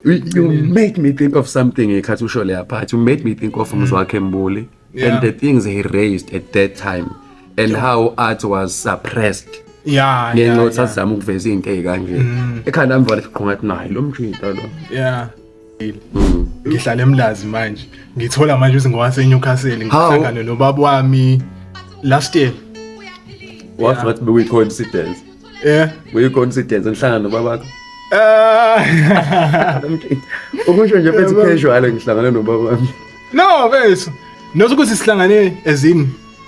You made me think of something ngekhathi usho leya part. You made me think of uMzwakhe Mbuli and the things he raised at that time and how art was suppressed ngenxa yokuthi azama ukuveza iy'nto ey'kanje. Ekhanda lami vale siqhunga ngathi naye lo mjita lo. Yeah. Ngihlala eMlazi manje. Ngithola manje ukuthi ngowase Newcastle, ngihlangane nobaba wami last year. Wathi ngathi bekuyi-coincidence. Yeah. Kuyi-coincidence ngihlangana nobabakho. Ah. Ukusho nje phethe casual, ngihlangane nobaba wami. No, bese. Not ukuthi sihlangane as in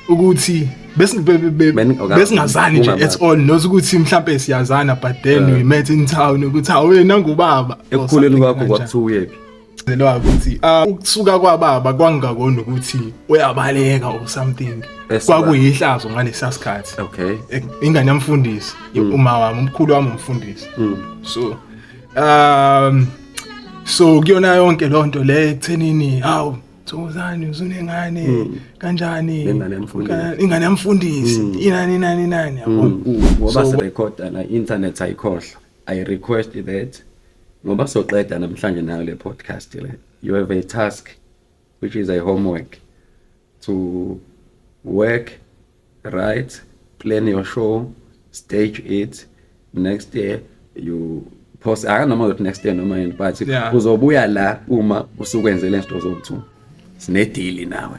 ukuthi besingazani nje at all, not ukuthi mhlambe siyazana, but then we met in town ukuthi hawu, wena ngubaba. Ekukhuleni kwakho kwakuthiwa uyephi? Zelwa ukuthi ukusuka kwababa kwangakona ukuthi uyabaleka or something. Kwakuyihlazo ngalesa sikhathi. Ingane yamfundisi, uma wami, umkhulu wami umfundisi. So kuyona yonke lonto le ekuthenini, hawu Thokozani, usunengane kanjani? Ingane yamfundisi. Ingane yamfundisi, inani inani inani, yabo. Ngoba sirekhoda la, internet ayikhohlwa. I request that ngoba soqeda namhlanje nayo le podcast le, you have a task which is a homework to work, write, plan your show, stage it. Next year you post, akanoma ukuthi next year noma yini, but uzobuya la uma usukwenze le nto zoku-two. Sine-deal nawe.